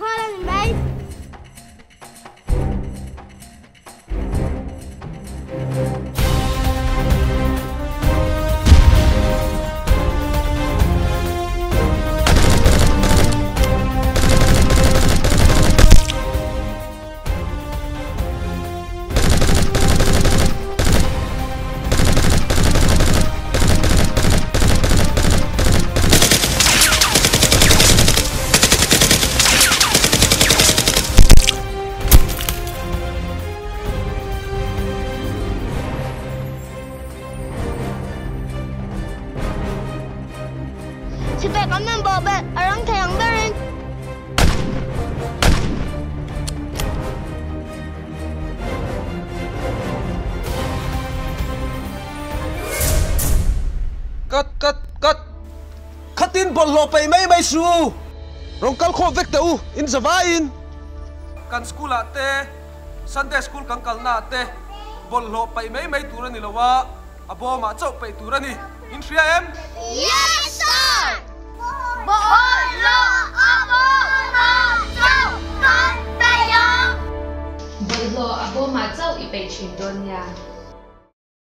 nghal a ni mai. Sipai kan mamawh belh a rang thei ang berin. Cut cut cut Khatin bawlhhlawh peih mai mai su u. Rawn kal khawp vek teh u, in za vaiin. Kan school ah te, Sunday school kan kalna ah te bawlhhlawh peih mai mai tur a ni lo a, a bawmah chauh peih tur a ni. In hria em? Yes sir! Bawlhhlawh a bawmah chauh kan peih ang. Bawlhhlawh a bawmah chauh i peih thin dawn nia.